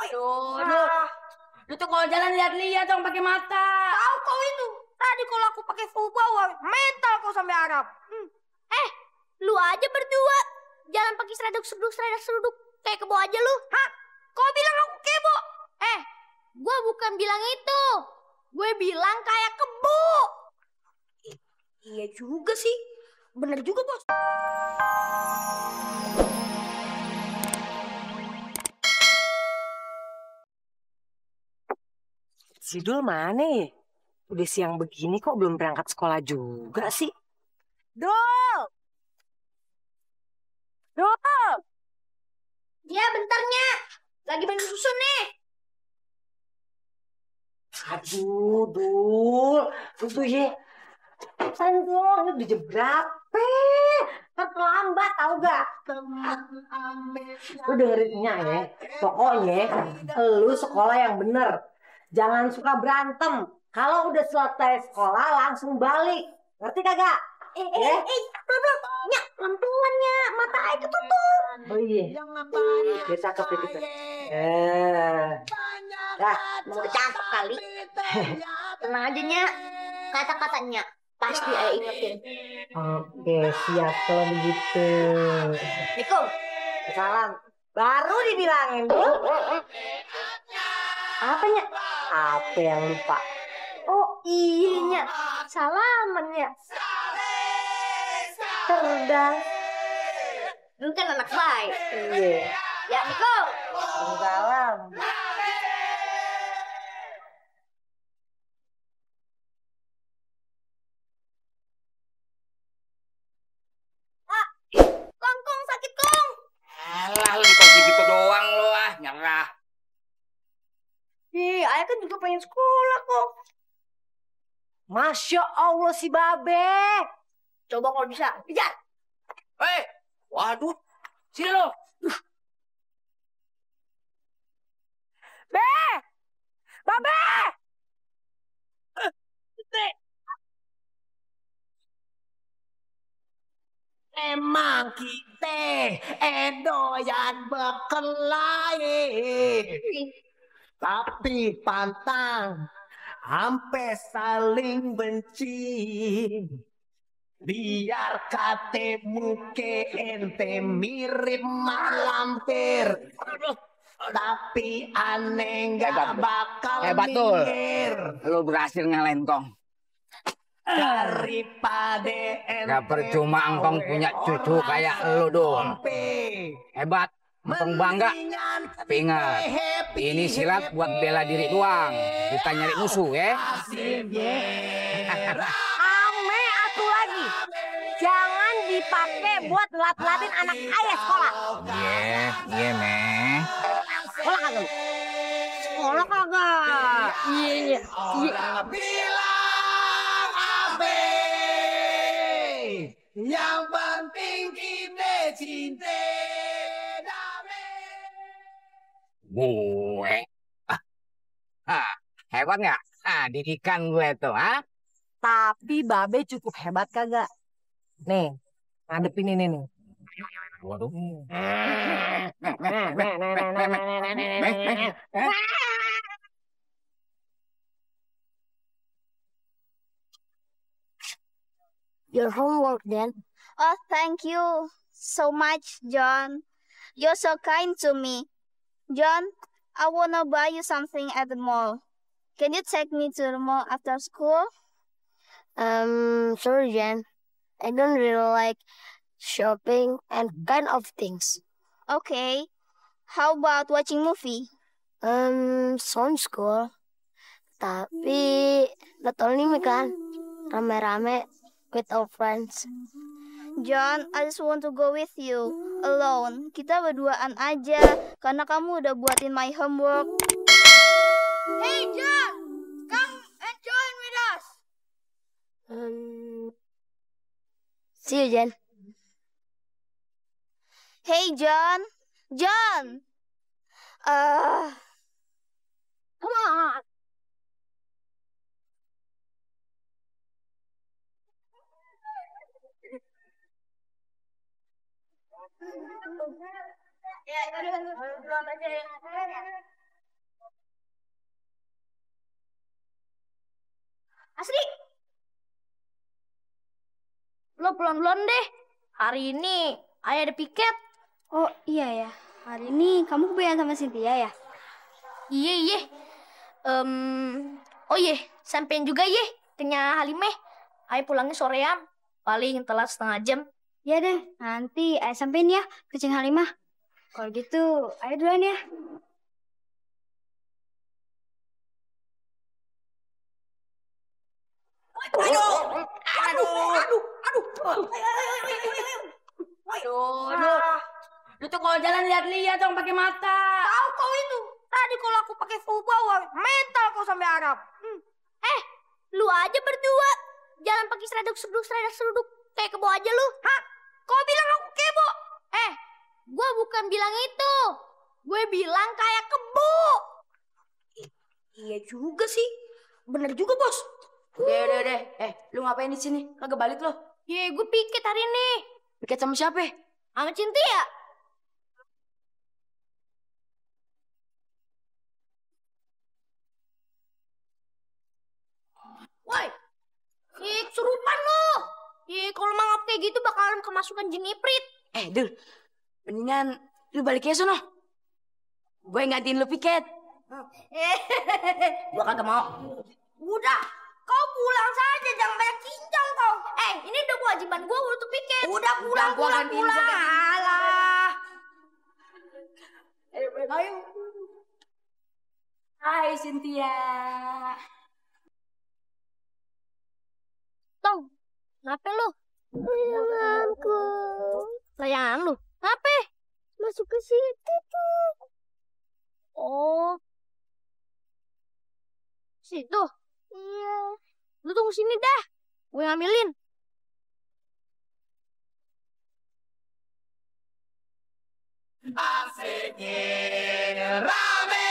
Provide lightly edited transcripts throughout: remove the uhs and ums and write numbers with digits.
Aduh, lu tuh kalau jalan lihat-lihat dong pakai mata. Tahu kau itu? Tadi kalau aku pakai full power, mental kau sampai Arab. Lu aja berdua jalan pakai seruduk kayak kebo aja lu. Hah? Kau bilang aku kebo? Gue bukan bilang itu. Gue bilang kayak kebo. Iya juga sih. Bener juga, Bos. Si Dul mana ya? Udah siang begini kok belum berangkat sekolah juga sih? Dul! Dul! Ya bentarnya. Lagi minum susu nih. Aduh, Dul. Tuh ya. Sayang dong, ini udah jam berapa? Kan terlambat, tau gak? Lu dengerinnya ya. Pokoknya, lu sekolah yang bener. Jangan suka berantem. Kalau udah selesai sekolah, langsung balik. Ngerti kagak? Nyak, lampuannya. Mata air ketutup. Oh iya. Biar cakep ya kita. Dah, Mau cakep kali. Tenang aja, Nyak. Kata-katanya pasti ayah ingetin. Oke, siap kalau begitu. Assalamualaikum. Salam. Baru dibilangin, Dul. Apanya? Apa yang lupa? Oh iya, Nyak. Salaman, Nyak. Cerdas. Lu kan anak baik. Iya. Ya, Miko. Salam. Kong, sakit kong. Alah, lu gitu doang lu nyerah. Ayah kan juga pengen sekolah kok. Masya Allah si Babe. Coba kalau bisa, kejar. Waduh, sini lo. Babe! Emang kita doyan berkelahi, tapi pantang sampai saling benci. Biar kate muke ente mirip malampir, tapi aneh gak bakal Hebat, Dul. minggir. Lu berhasil ngalahin Kong. Daripada Gak percuma Engkong punya cucu kayak lu, Dul. Hebat, Engkong bangga. Tapi ingat, ini silat buat bela diri doang. Kita nyari musuh ya. Ame atu lagi. Jangan dipakai buat lat-latin anak ayah sekolah. Iya, Meh. Sekolah kagak? Sekolah kagak? Iya. Orang bilang abe, yang penting kita cinta damai. Gue. Hebat nggak? Didikan gue tuh, Tapi Babe cukup hebat kagak? Nih, ngadepin ini nih. Waduh. Your homework then. Oh, thank you so much, John. You're so kind to me. John, I wanna buy you something at the mall. Can you take me to the mall after school? Sorry, Jen. I don't really like shopping and kind of things. Okay. How about watching movie? Sounds cool. Tapi not only me kan, rame-rame with our friends. John, I just want to go with you alone. Kita berduaan aja karena kamu udah buatin my homework. Hey John, come and join with us. See you, Jen. Hey John, John. Come on. Asri, lo pulang duluan deh. Hari ini ayah ada piket. Oh iya ya, hari ini kamu kebayang sama Cynthia ya? Iya, iya. Oh iya, sampein juga ye. Tanya Halimeh. Ayah pulangnya sorean. Paling telat setengah jam. Ya deh, nanti ayah sampein ya ke Cing Halimah. Kalau gitu, ayah duluan ya. Aduh. Lu tuh kalau jalan lihat-lihat dong pakai mata. Tahu kau itu. Tadi kalau aku pakai full power, mental kau sampai Arab. Lu aja berdua. Jalan pakai seruduk kayak kebo aja lu. Hah? Kau bilang aku kebo? Gua bukan bilang itu. Gue bilang kayak kebo. Iya juga sih. Bener juga, Bos. Udah. Lu ngapain di sini? Kagak balik lo? Ye, gue piket hari ini. Piket sama siapa? Sama Cynthia. Woi, kesurupan lo. Kalau mangap kayak gitu bakalan kemasukan jin iprit. Dul. Mendingan lu balik ya sono. Gue gantiin lu piket. Gua kagak mau. Udah, kau pulang saja, jangan banyak cincang kau. Ini udah kewajiban gue untuk piket. Udah pulang. Alah. Ayo. Hai Cynthia. Tong, kenapa lu? Layanganku. Layangan lu? Kenapa? Masuk ke situ tuh. Oh. Situ? Iya. Lu tunggu sini dah. Gue ngambilin. Asiknya rame.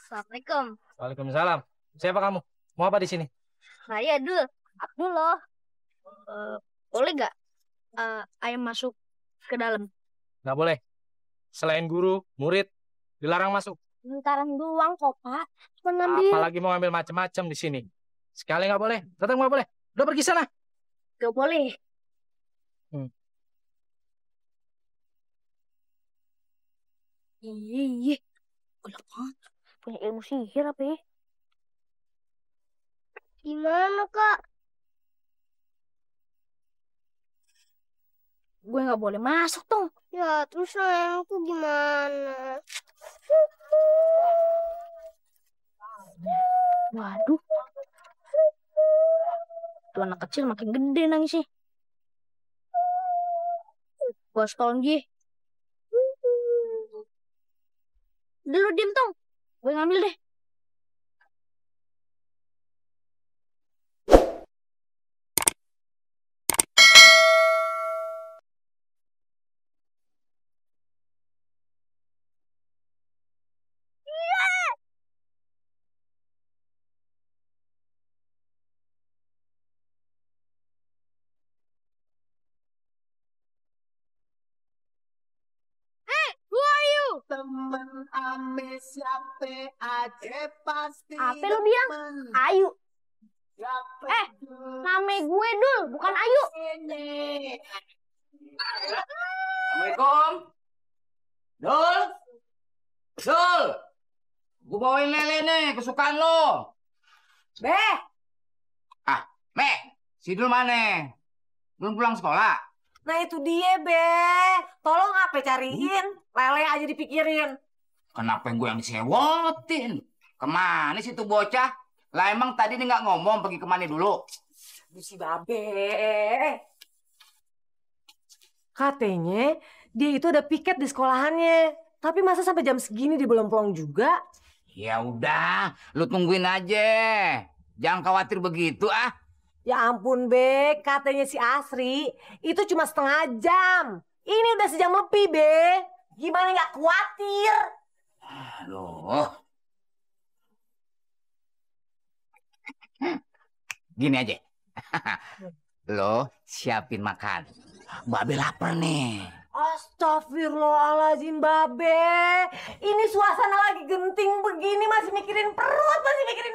Assalamualaikum. Waalaikumsalam. Siapa kamu? Mau apa di sini? Saya Abdul loh. Boleh nggak ayam masuk ke dalam? Nggak boleh. Selain guru, murid, dilarang masuk. Bentaran doang kok, Pak. Cuma ngambil. Apalagi mau ngambil macam-macam di sini. Sekali nggak boleh. Tetap nggak boleh. Udah pergi sana. Gak boleh. Iya. Gelap banget. Punya ilmu sihir apa ya? Gimana, Kak? Gue nggak boleh masuk tuh. Ya, terus layanganku gimana? Waduh. Tuh anak kecil makin gede nangisnya. Bos tolong Ji. Dulu diem tong. Gue ngambil deh. Temen ame siapa aja pasti. Apa lu bilang? Ayu. Nama gue Dul, bukan Ayu. Assalamualaikum. Dul. Gue bawain lele nih, kesukaan lo. Beh, Me, si Dul mana? Belum pulang sekolah? nah itu dia, Be. Tolong apa cariin? Lele aja dipikirin. Kenapa gue yang disewotin? Kemana sih tuh bocah? Lah emang tadi nih nggak ngomong pergi kemana dulu? Si Babe. Katanya dia itu ada piket di sekolahannya. Tapi masa sampai jam segini dia belum pulang juga? Ya udah, lu tungguin aja. Jangan khawatir begitu ah. Ya ampun, Be. Katanya si Asri itu cuma setengah jam. Ini udah sejam lebih, Be. Gimana nggak khawatir? Aduh. Gini aja. Lo siapin makan. Babe lapar nih. Astagfirullahaladzim, Babe. Ini suasana lagi genting begini masih mikirin perut, masih mikirin.